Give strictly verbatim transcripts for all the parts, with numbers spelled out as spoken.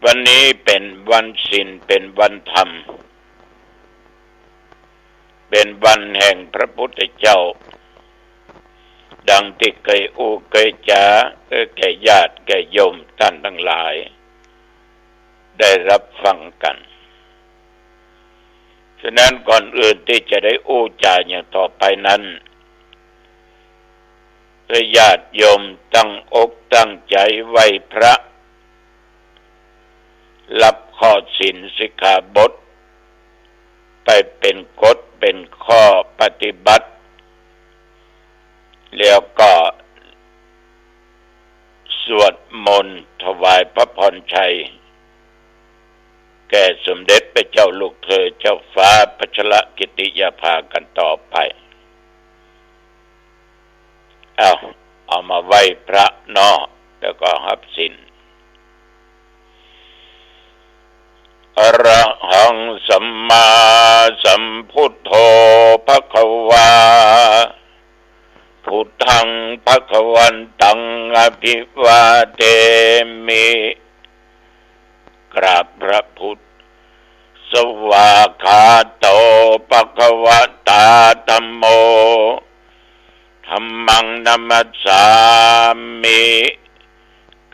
วันนี้เป๋นวันศีล เป๋นวันธรรม เป๋นวันแห่งพระพุทธเจ้า ดังตี้เกยอู้เกยจ๋า เอ่อ แก่ญาติแก่โยมต้านตังหลาย ได้ฮับฟังกั๋น ฉะนั้นก่อนอื่นตี้จะได้อู้จ๋าอย่างต่อไปนั้น ถ้าญาติโยมตั้งอกตั้งใจ๋ไหว้พระ ฮับข้อศีลสิกขาบท ไปเป๋นกฎเป๋นข้อปฏิบัติ แล้วก็สวดมนต์ถวายพระพรชัย แก่สมเด็จพระเจ้าลูกเธอเจ้าฟ้าพัชรกิติยาภากั๋นต่อไป เอา เอามาไหว้พระเนาะ แล้วก็ฮับศีล อะระหังสัมมาสัมพุทโธภะคะวา พุทธังภะคะวันตังอะภิวาเทมิ กราบพระพุทธ สวากขาโตภะคะวะตาธัมโม ธัมมังนะมัสสามิ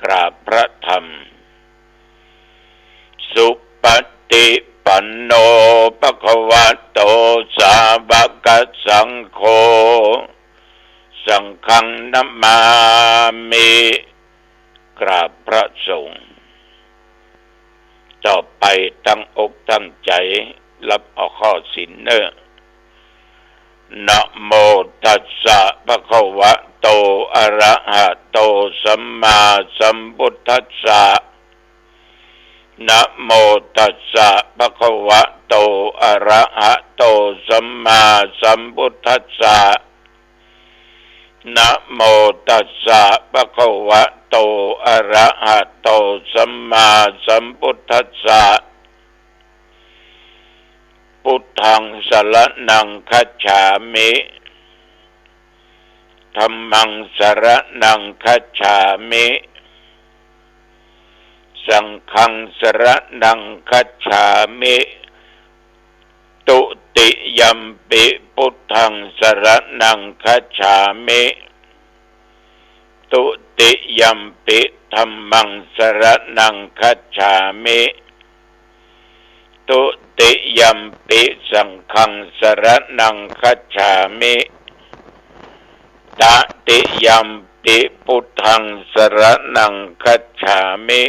กราบพระธรรม สุปฏิปันโนภะคะวะโตสาวกสังโฆ สังฆังนะมามิ กราบพระสงฆ์ ต่อไปตั้งอกตั้งใจ๋ฮับเอาข้อศีลเน่อ นะโมตัสสะภะคะวะโต อะระหะโต สัมมาสัมพุทธัสสะ นะโมตัสสะภะคะวะโต อะระหะโต สัมมาสัมพุทธัสสะ นะโมตัสสะภะคะวะโต อะระหะโต สัมมาสัมพุทธัสสะ พุทธังสรณังคัจฉามิ ธัมมังสรณังคัจฉามิ สังฆังสรณังคัจฉามิ ตุติยัมปิพุทธังสรณังคัจฉามิ ตุติยัมปิธัมมังสรณังคัจฉามิ ตุติยัมปิสังฆังสรณังคัจฉามิ ตติยัมปิพุทธังสรณังคัจฉามิ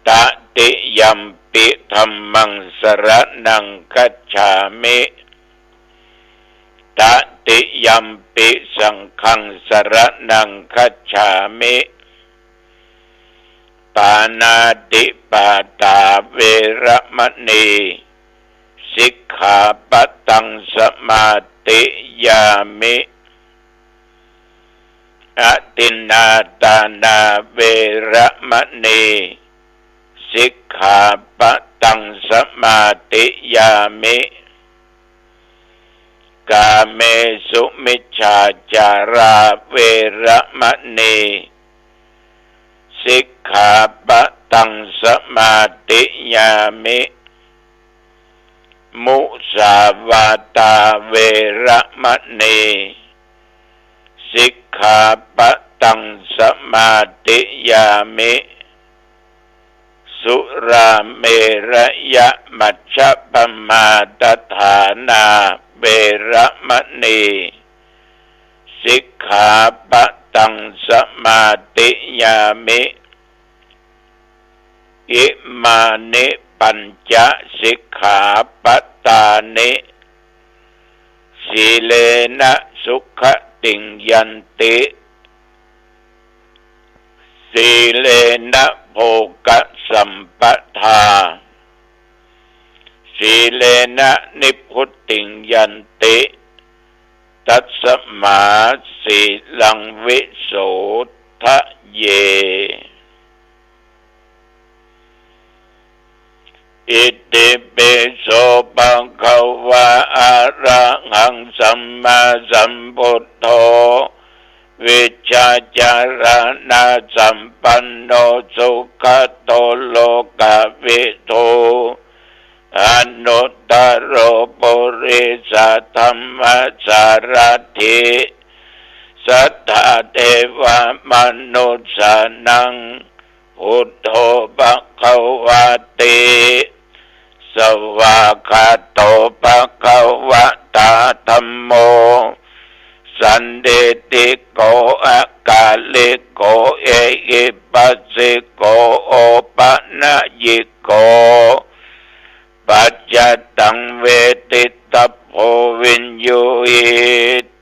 ตติยัมปิธัมมังสรณังคัจฉามิ ตติยัมปิสังฆังสรณังคัจฉามิ ปาณาติปาตาเวระมะณี สิกขาปะตังสมาธิยามิ อะทินนาทานาเวระมะณี สิกขาปะตังสมาธิยามิ กาเมสุมิจฉาจาราเวระมะณี สิกขาปะตังสมาธิยามิ มุสาวาทาเวระมะณี สิกขาปะตังสมาธิยามิ สุราเมระยะมัชฌะปมาทฐานาเวระมะณี สิกขาปะตังสมาธิยามิ อิมานิปัญจะสิกขาปะตานิ สีเลนะสุขะติงยันติ สีเลนะโภคะสัมปทา สีเลนะนิพพุตติงยันติ ตัสมาสีลังวิโสทะเย อิติปิโสภะคะวา อะระหังสัมมาสัมพุทโธ วิชชาจารณ ญาสัมปันโน สุขะโต โลกะวิทู อนุตตโร ปุริสะธัมมะสารถิ สัตถาเทวะมนุสสานัง พุทโธ ภะคะวะติ สวากขาโต ภะคะวะตา ธัมโม สันทิฏฐิโก อะกาลิโก เอหิปัสสิโก โอปะนะยิโก ปัจจตัง เวทิตัพโพ วิญญูหิ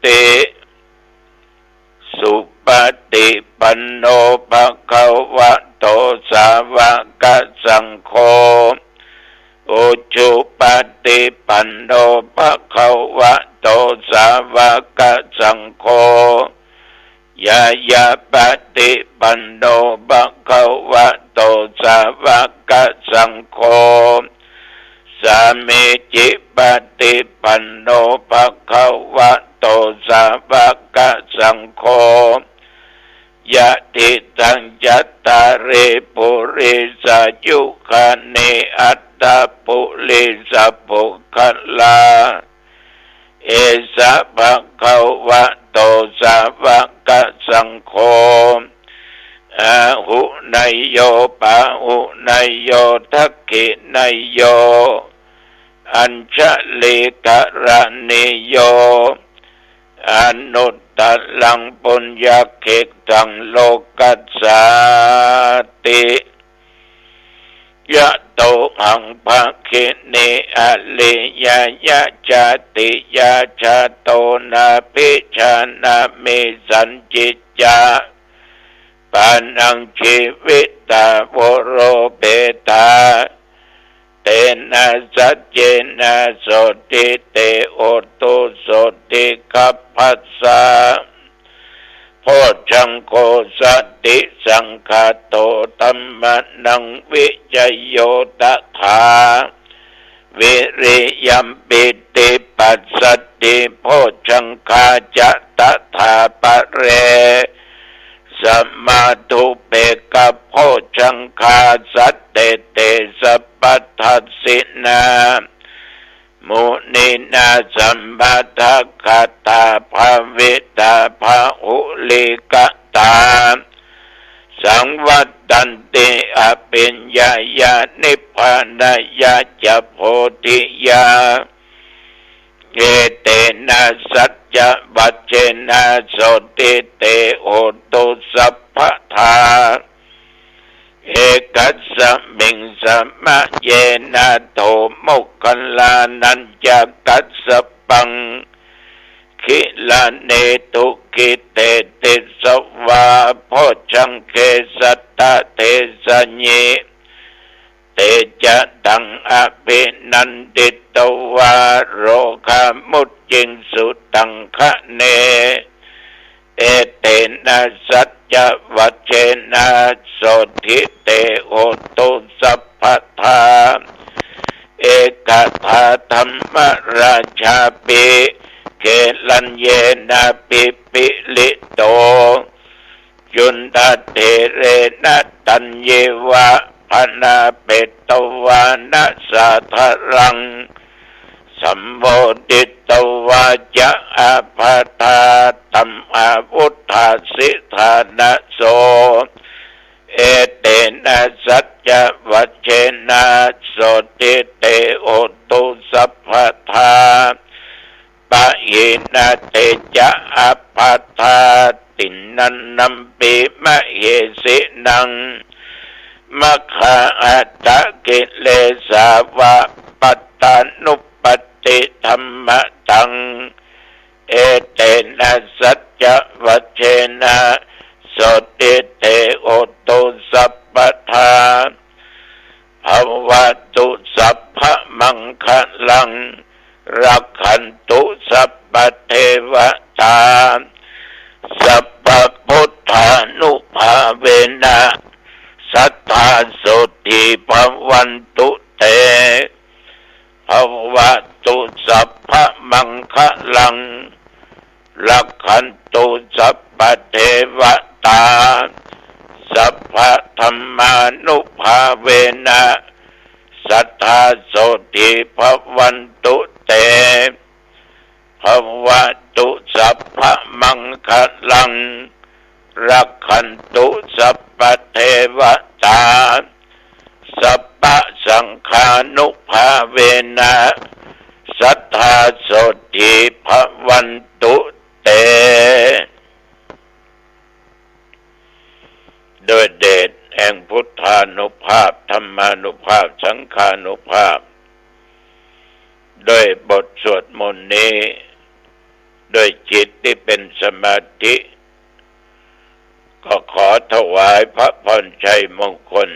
ติ สุปะฏิปันโน ภะคะวะโต สาวะกะสังโฆ อุจุปะฏิปันโน ภะคะวะโต สาวะกะสังโฆ ญาญาปะฏิปันโน ภะคะวะโต สาวะกะสังโฆ สามีจิปะฏิปันโน ภะคะวะโต สาวะกะสังโฆ ยะถิตัง จัตตาริ ปุริสายุคานิ อัตถะปุริสะปุคคลา เอสะ ภะคะวะโต สาวะกะสังโฆ อาหุเนยโย ปาหุเนยโย ทักขิเนยโย อัญชลีกะระณีโย อนุตตรัง ปุญญะเขตตัง โลกัสสาติ ยะโตหัง ภะคินี อะริยะยะจาติยา จาโต นาภิชานะมิ สัญญิจจะ ปานัง จีวิตา โวโรเปตา เตนะ สัจเจนะ โสตถิ เต โหตุ โสตถิ คัพพะสสะ โพชฌังโฆ สติสังคาโต ธัมมานัง วิจโย ตถา วิริยัม ปีติปัสสัตถิ โพชฌังคา จะ ตถา ปะเร สมาธุ เปกขะโพชฌังคา สัตเต เต สัพพะทัสสินา มุนีนา สัมมาทักขาตา ภาวิตา พาหุลีกะตา สังวัตตันติ อภิญญายา นิพพานายา จะ โพธิยา เอเตนะ สัจจวัจเจนะ โสตถิ เต โหตุ สัพพะทา เอกัสสะมิง สะมะเยนะ โถ โมคคัลลานัญจะกัสสะปัง ขีลาเน ทุกขิเต ติสสะวา โพชฌังเข สัตตะ เทสะญิ เตจะตัง อภินันทิตวา โรคามุจจิงสุ ตังคะเน เอเตนะ สัจจวัจเจนะ โสตถิ เต โหตุ สัพพะทา เอกทา ธัมมราชาปิ เกลัญเยนะ ปิปิลิโต จุณฑะเถเรนะ ตัญเยวะ พนาเปตวานะ สาธารัง สัมโมทิตวา จะ อาภาธา ธัมมาวุฏฐาสิธานะโส เอเตนะ สัจจวัจเจนะ โสตถิ เต โหตุ สัพพะทา ปะหินะ เตจะ อาภาธา ติณณันนัมปิ มะเหสินัง มะขะอัตถะกิเลสาวะ ปัตตานุปัตติธัมมะตัง เอเตนะ สัจจวัจเจนะ โสตถิ เต โหตุ สัพพะทา ภะวะตุ สัพพะมังคะลัง รักขันตุ สัพพะเทวะตา สัพพะพุทธานุภาเวนะ สัตถา โสตถิ ภะวันตุ เต ภะวะตุ สัพพะมังคะลัง รักขันตุ สัพพะเทวะตา ธัมมานุภาเวนะ สัตถาโสตถีภวันตุเต ภะวะตุสัพพะมังคะลัง รักขันตุสัพพะเทวะตา สัพพะสังฆานุภาเวนะ สัตถาโสตถีภวันตุเต ด้วยเดชแห่งพุทธานุภาพ ธัมมานุภาพ สังฆานุภาพ ด้วยบทสวดมนต์นี้ ด้วยจิตที่เป็นสมาธิ ก็ขอถวายพระพรชัยมงคล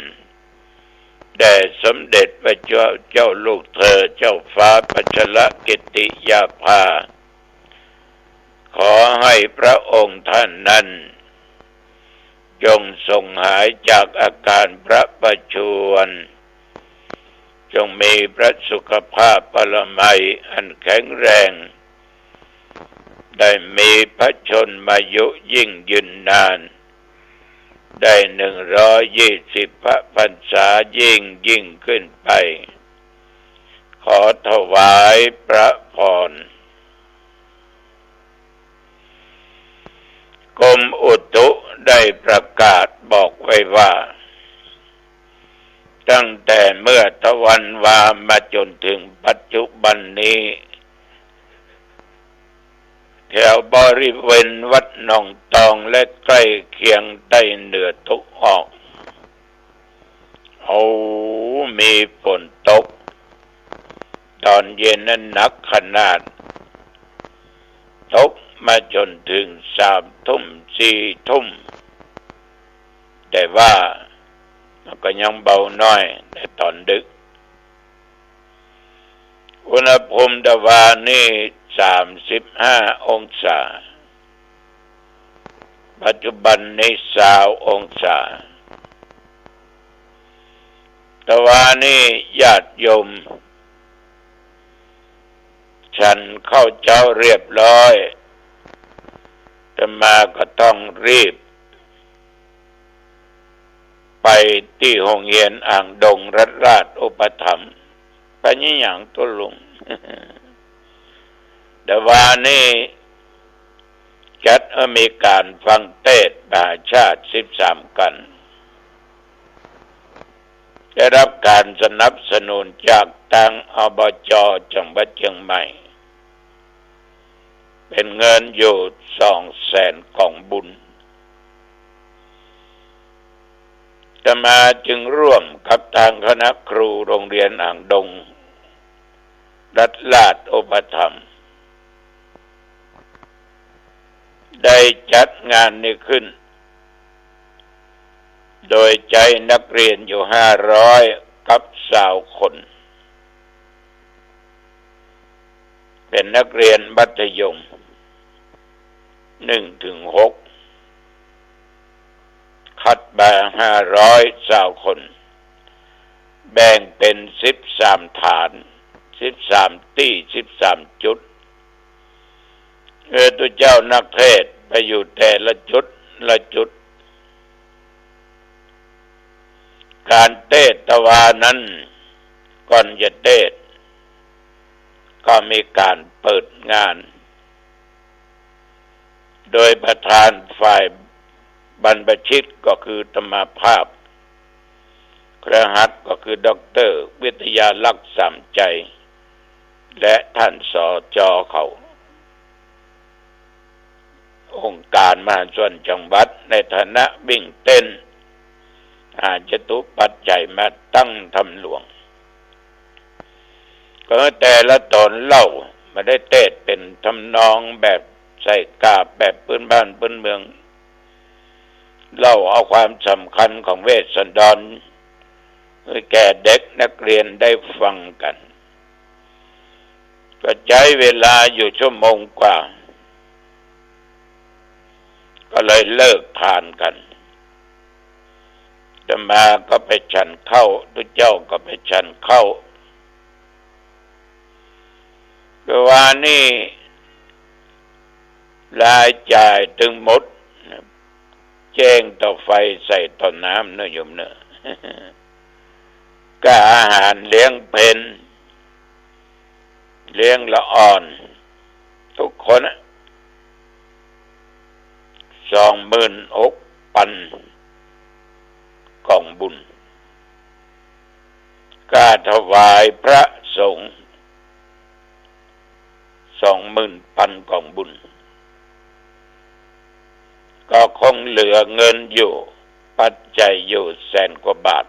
แด่สมเด็จพระเจ้า เจ้าลูกเธอ เจ้าฟ้าพัชรกิติยาภา ขอให้พระองค์ท่านนั้น จงทรงหายจากอาการพระประชวร จงมีพระสุขภาพพลามัยอันแข็งแรง ได้มีพระชนมายุยิ่งยืนนาน ได้หนึ่งร้อยยี่สิบพระพรรษายิ่งยิ่งขึ้นไป ขอถวายพระพร กรมอุตุได้ประกาศบอกไว้ว่า ตั้งแต่เมื่อตะวันวามาจนถึงปัจจุบันนี้ แถวบริเวณวัดหนองตองและใกล้เคียงใต้เหนือตะวันออก โอ้ มีฝนตก ตอนเย็นนั้นหนักขนาด ตกมาจนถึงสามทุ่ม สี่ทุ่ม แต่ว่ามันก็ยังเบาน้อยในตอนดึก อุณหภูมิตะวานี้สามสิบห้าองศา ปัจจุบันนี้ซาวองศา ตะวานี้ญาติโยม ฉันข้าวเจ๊าเรียบร้อย อาตมาก็ต้องรีบ ไปตี้โฮงเฮียนอ่างดงรัฐราชอุปถัมภ์ ไปยี่หยังตุ๊ลุง ตะวานี้จัดให้มีก๋านฟังเตสน์มหาชาติสิบสามกัณฑ์ ได้รับก๋านสนับสนุนจากตาง อบจ. จังหวัดเจียงใหม่ เป๋นเงินอยู่สองแสนกองบุญ อาตมาจึงร่วมกับตางคณะครูโฮงเฮียนอ่างดงรัฐราชอุปถัมภ์ ได้จัดงานนี้ขึ้น โดยใจ๊นักเฮียนอยู่ห้าร้อยกับซาวคน เป๋นนักเฮียนมัธยมหนึ่งถึงหก คัดมาห้าร้อยซาวคน แบ่งเป๋นสิบสามฐาน สิบสามตี้ สิบสามจุด เออ ตุ๊เจ้านักเตสน์ไปอยู่แต่ละจุดละจุด ก๋านเตสน์ตะวานั้น ก่อนจะเตสน์ ก็มีก๋านเปิดงาน โดยประธานฝ่ายบรรพชิตก็คืออาตมาภาพ คฤหัสถ์ก็คือด็อกเตอร์วิทยาลักษณ์สามใจ และท่าน สจ. เขา องค์การมหาชนจังหวัดในฐานะวิ่งเต้น หาจตุปัจจัยมาตั้งธรรมหลวง ก็แต่ละต๋อนเล่า บ่ได้เตสน์เป๋นทำนองแบบใส่กาบแบบปื้นบ้านปื้นเมือง เล่าเอาความสำคัญของเวสสันดร หื้อแก่เด็กนักเฮียนได้ฟังกั๋น ก็ใจ๊เวลาอยู่ชั่วโมงกว่า ก็เลยเลิกทานกั๋น อาตมาก็ไปฉันข้าว ตุ๊เจ้าก็ไปฉันข้าว ตะวานี้รายจ่ายตึงหมด เจ แจ้งต่อไฟใส่ต่อน้ำเน่อโยมเน่อ ก้าอาหารเลี้ยงเพล เลี้ยงละอ่อน ทุกคนอะ สองหมื่นหกปันกองบุญ ก้าถวายพระสงฆ์ สองหมื่นปันกองบุญ ก็คงเหลือเงินอยู่ ปัจจัยอยู่แสนกว่าบาท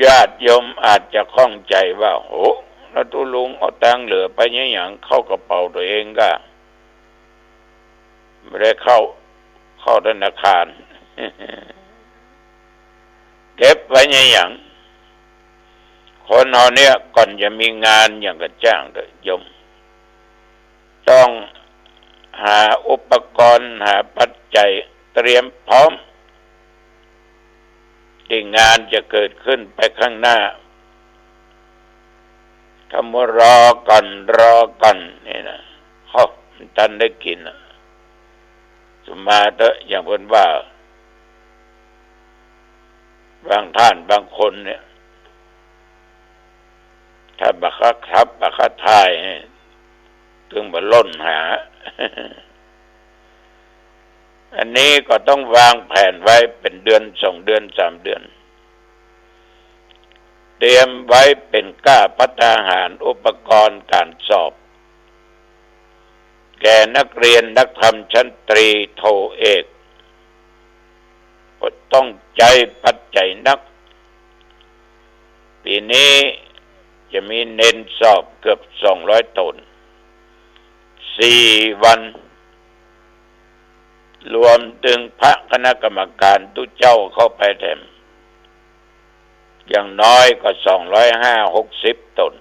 ญาติโยมอาจจะข้องใจว่า โห แล้วตุ๊ลุงเอาตังค์เหลือไปเยียะหยัง เข้ากระเป๋าตั๋วเองก้า บ่ได้เข้า เข้าธนาคาร เก็บไว้เยียะหยัง คนเฮาเนี่ยก่อนจะมีงานหยังก็จ้างเถาะโยม ต้องหาอุปกรณ์ หาปัจจัยเตรียมพร้อม ตี้งานจะเกิดขึ้นไปข้างหน้า ถ้ามัวรอก่อน รอก่อนนี่นะ เฮ้อ บ่ตันได้กิ๋นอะ สุมาเถาะ อย่างเปิ้นว่า บางท่านบางคนเนี่ย ถ้าบ่คักขับ บ่คักถ่าย เถิงบ่ล้นหา อันนี้ก็ต้องวางแผนไว้เป๋นเดือน สองเดือน สามเดือน เตรียมไว้เป๋นก้าภัตตาหาร อุปกรณ์ก๋านสอบ แก่นักเรียนนักธรรมชั้นตรีโทเอก ก็ต้องใจ๊ปัจจัยนัก ปี๋นี้จะมีเณรสอบเกือบสองร้อยต๋น สี่วัน รวมเถิงพระคณะกรรมก๋านตุ๊เจ้าเข้าไปแถม อย่างน้อยก็สองร้อยห้าหกสิบต๋น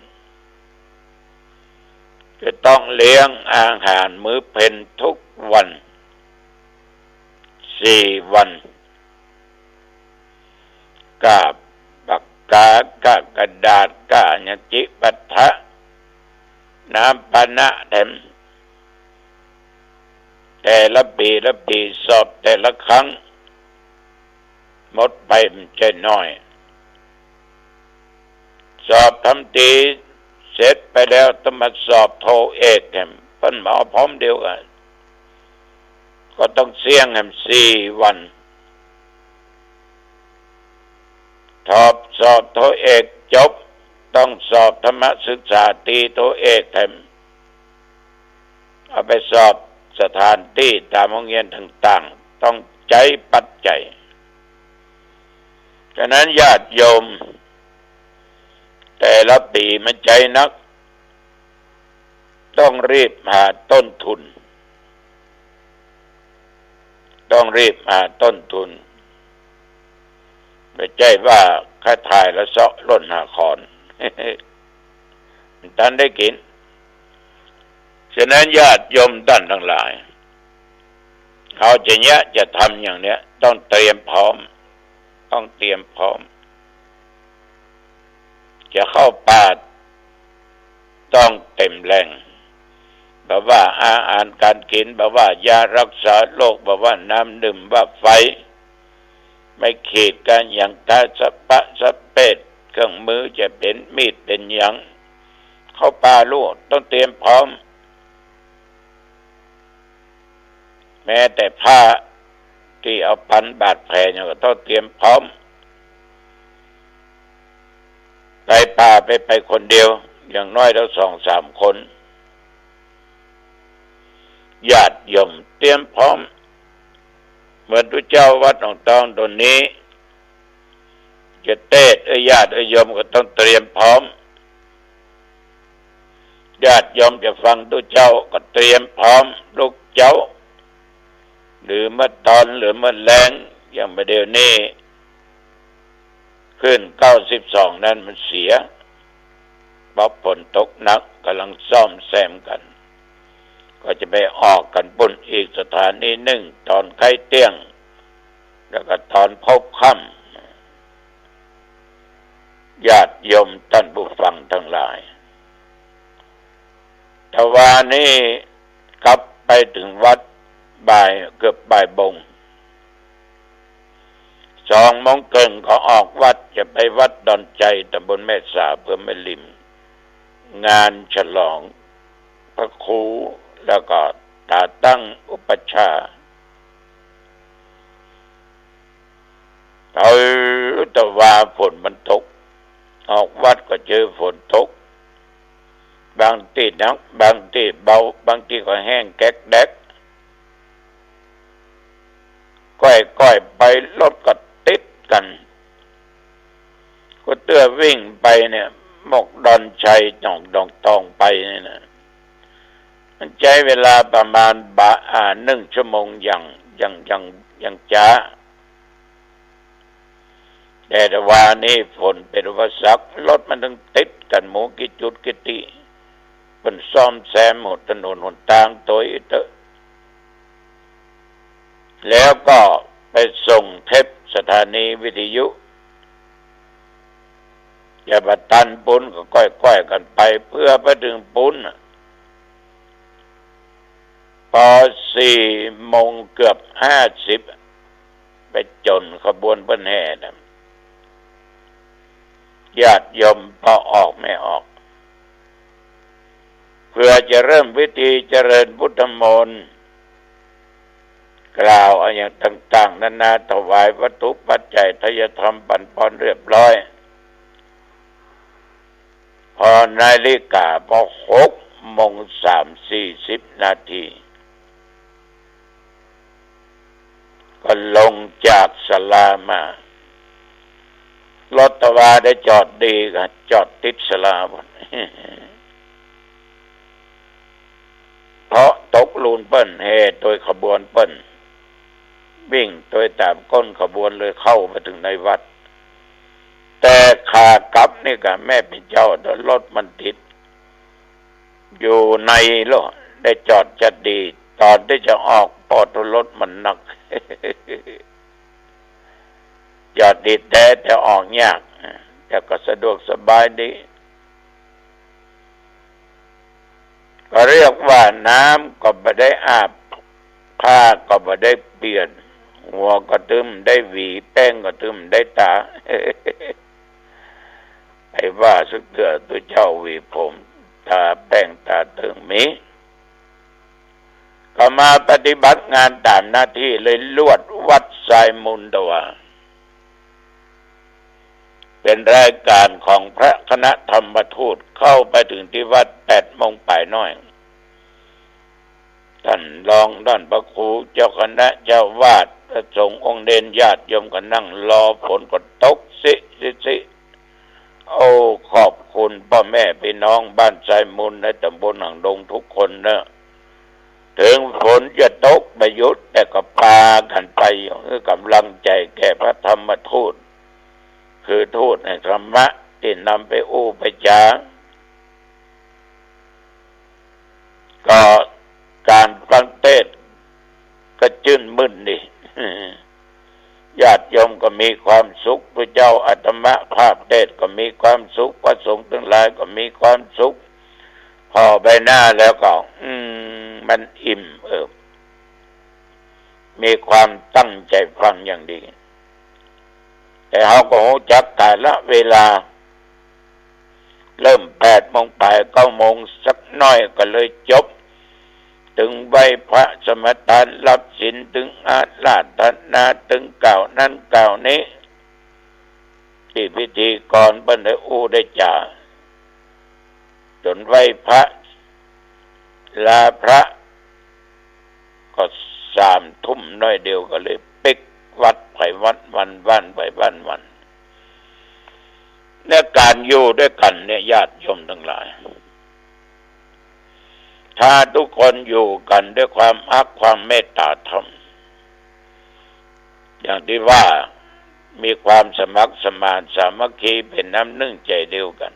จะต้องเลี้ยงอาหารมื้อเพลทุกวัน สี่วัน ก้าปากกา ก้ากระดาษ ก้าหยัง จิปาถะ น้ำปานะแถม แต่ละปี๋ละปี๋ สอบแต่ละครั้ง หมดไปบ่ใจ้น้อย สอบธรรมตรีเสร็จไปแล้ว ต้องมาสอบโทเอกแถม เปิ้นบ่เอาพร้อมเดียวกั๋น ก็ต้องเสี้ยงแถมสี่วัน สอบ สอบโทเอกจบ ต้องสอบธรรมศึกษาตรีโทเอกแถม เอาไปสอบสถานตี้ต๋ามโฮงเฮียนต่างๆ ต้องใจ๊ปัจจัย ฉะนั้นญาติโยม แต่ละปี๋มันใจ๊นัก ต้องรีบหาต้นทุน ต้องรีบหาต้นทุน บ่ใจ้ว่าใค่ถ่ายแล้วเซาะล้นหาขอน บ่ตันได้กิ๋น ฉะนั้นญาติโยมต้านตังหลาย เฮาจะเยียะจะทำอย่างเนี้ย ต้องเตรียมพร้อม ต้องเตรียมพร้อม จะเข้าป่า ต้องเต๋มแหล่ง บ่ว่าอาหารก๋านกิ๋น บ่ว่ายาฮักษาโรค บ่ว่าน้ำดื่ม บ่ว่าไฟ ไม้ขีด ก้านหยัง ก้านสะปะสะเปด เครื่องมือจะเป๋นมีดเป๋นหยัง เข้าป่าลูก ต้องเตรียมพร้อม แม้แต่ผ้าตี้เอาพันบาดแผลหยังก็ต้องเตรียมพร้อม ไปป่าไป ไปคนเดียว อย่างน้อยต้องสองสามคน ญาติโยมเตรียมพร้อม เหมือนตุ๊เจ้าวัดหนองตองต๋นนี้ จะเตศน์ เอ่อ ญาติโยมก็ต้องเตรียมพร้อม ญาติโยมจะฟังตุ๊เจ้าก็เตรียมพร้อมลุกเจ๊า หรือเมื่อตอน หรือเมื่อแลง อย่างบ่าเดี่ยวนี้ คลื่นเก้าสิบสองนั้นมันเสีย เพราะฝนตกหนัก ก่ำลังซ่อมแซมกั๋น ก็จะไปออกกั๋นปุ้นอีกสถานีนึ่ง ต๋อนใก้เตี้ยง แล้วก็ต๋อนพบค่ำ ญาติโยมต้านผู้ฟังตังหลาย ตะวานี้กลับไปเถิงวัด บ่าย เกือบบ่ายโมง สองโมงเกิ่งก็ออกวัด จะไปวัดดอนชัย ตำบลแม่สา อำเภอแม่ริม งานฉลองพระครู แล้วก็ตาตั้งอุปัชฌาย์ เออ แต่ว่าฝนมันตก ออกวัดก็เจอฝนตก บางตี้หนัก บางตี้เบา บางตี้ก็แห้งแก๊กแดก ก้อยๆ ไป รถก็ติดกั๋น กูเตื้อวิ่งไปเนี่ย หมกดอนชัย หนองดองตองไปเนี่ยนะ มันใจ๊เวลาประมาณบ่า อ่า นึ่งชั่วโมง อย่าง อย่าง อย่าง อย่างจ๊า แต่ แต่ว่านี่ฝนเป๋นอุปสรรค รถมันตึงติดกั๋นหมู่กี่จุดกี่ตี้ เปิ้นซ่อมแซมหมด ถนนหนตางโตยเต๊อะ แล้วก็ไปส่งเทปสถานีวิทยุ จะบ่ตันปู๊นก็ก้อยๆ กั๋นไป เปื้อไปเถิงปู๊นน่ะ ปอสี่โมงเกือบห้าสิบ ไปจ๋นขบวนเปิ้นแห่น่ะ ญาติโยมปอออกแม่ออก เพื่อจะเริ่มพิธีเจริญพุทธมนต์ กล่าวอะหยังต่างๆ นานา ถวายวัตถุปัจจัยไทยธรรมปั๋นปอนเรียบร้อย ปอนาฬิกา ปอหกโมงสามสี่สิบนาที ก็ลงจากศาลามา รถตะวาได้จอดดีก่ะ จอดติดศาลาพุ้น เพราะตกลูนเปิ้น แห่โตยขบวนเปิ้น วิ่งโตยต๋ามก้นขบวนเลยเข้าไปเถิงในวัด แต่ขากลับนี่ก่ะ แม่ปิ่นเกล้า รถมันติด อยู่ในโลด ได้จอดจะดี ต๋อนตี้จะออก ปอดรถมันหนัก จอดดีแต๊ แต่ออกยาก แต่ก็สะดวกสบายดี ก็เรียกว่าน้ำก็บ่ได้อาบ ผ้าก็บ่ได้เปลี่ยน หัวก็ตึงได้หวี แป้งก็ตึงได้ต๋า ไอ้ว่าสักเตื้อ ตุ๊เจ้าหวีผม ต๋าแป้งต๋าเติ่งมี ก็มาปฏิบัติงานต๋ามหน้าตี้เลย ลวดวัดทรายมูลตะวา เป๋นรายก๋านของพระคณะธรรมทูต เข้าไปเถิงตี้วัดแปดโมงป๋ายน้อย ต้านรอง ต้านพระครูเจ้าคณะ เจ้าอาวาส พระสงฆ์องค์เณร ญาติโยมก็นั่งรอ ฝนก็ตกซิซิซิ โอ้ ขอบคุณป้อแม่ปี้น้องบ้านทรายมูลในต๋ำบลหางดงทุกคนเนาะ เถิงฝนจะตกบ่หยุด แต่ก็ปากั๋นไปอยู่ หื้อก๋ำลังใจ๋แก่พระธรรมทูต คือทูตแห่งธรรมะตี้นำไปอู้ไปจ๋า ก็ก๋านฟังเตสน์ก็จื้นมื่นดี ญาติโยมก็มีความสุข ตุ๊เจ้าอาตมาภาพเตสน์ก็มีความสุข พระสงฆ์ตังหลายก็มีความสุข ผ่อใบหน้าแล้วก็ อืม มันอิ่มเอิบ มีความตั้งใจ๋ฟังอย่างดี แต่เฮาก็ฮู้จักกาละเวลา เริ่มแปดโมงป๋าย เก้าโมงสักหน้อยก็เลยจบ ตึงไหว้พระสมาทาน รับศีล ตึงอาราธนา ตึงกล่าวนั้นกล่าวนี้ ตี้พิธีกรเปิ้นได้อู้ได้จ๋า จ๋นไหว้พระ ลาพระ ก็สามทุ่มหน้อยเดียว ก็เลยปิ๊กวัดไผวัดมัน บ้านไผบ้านมัน ในก๋านอยู่ตวยกั๋นเนี่ย ญาติโยมตังหลาย ถ้าทุกคนอยู่กั๋นตวยความฮักความเมตต๋าธรรม อย่างตี้ว่า มีความสมัครสมานสามัคคี เป๋นน้ำนึ่งใจ๋เดียวกั๋น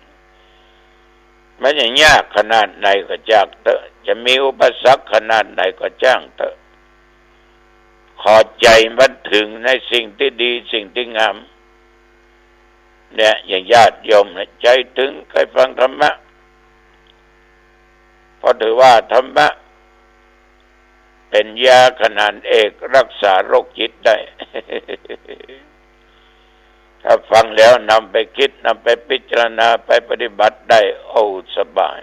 มันจะยากขนาดไหนก็จ้างเต๊อะ จะมีอุปสรรคขนาดไหนก็จ้างเต๊อะ ขอใจ๋มันเถิงในสิ่งตี้ดี สิ่งตี้งาม เนี่ย อย่างญาติโยมเนี่ย ใจ๋เถิงใค่ฟังธรรมะ เพราะถือว่าธรรมะ เป็นยาขนานเอกรักษาโรคจิตได้ ถ้าฟังแล้วนำไปคิด นำไปพิจารณา ไปปฏิบัติได้ โอ้ สบาย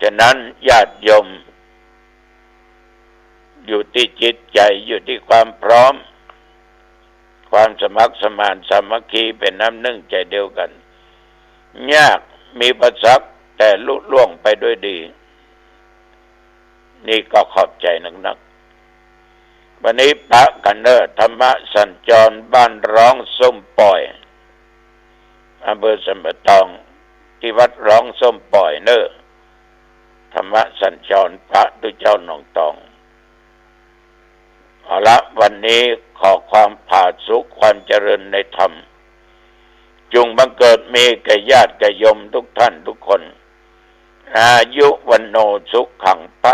ฉะนั้นญาติโยม อยู่ตี้จิตใจ๋ อยู่ตี้ความพร้อม ความสมัครสมานสามัคคี เป๋นน้ำนึ่งใจ๋เดียวกั๋น ยาก มีอุปสรรค แต่ลุล่วงไปด้วยดี นี่ก็ขอบใจ๋นักๆ วันนี้ปะกั๋นเน่อ ธรรมสัญจรบ้านร้องส้มป่อย อำเภอสันป่าตอง ตี้วัดร้องส้มป่อยเน่อ ธรรมสัญจรปะตุ๊เจ้าหนองตอง เอาละ วันนี้ขอความผาสุก ความเจริญในธรรม จุ่งบังเกิดมีแก่ญาติแก่โยมทุกท่านทุกคน อายุวัณโณสุขังพะ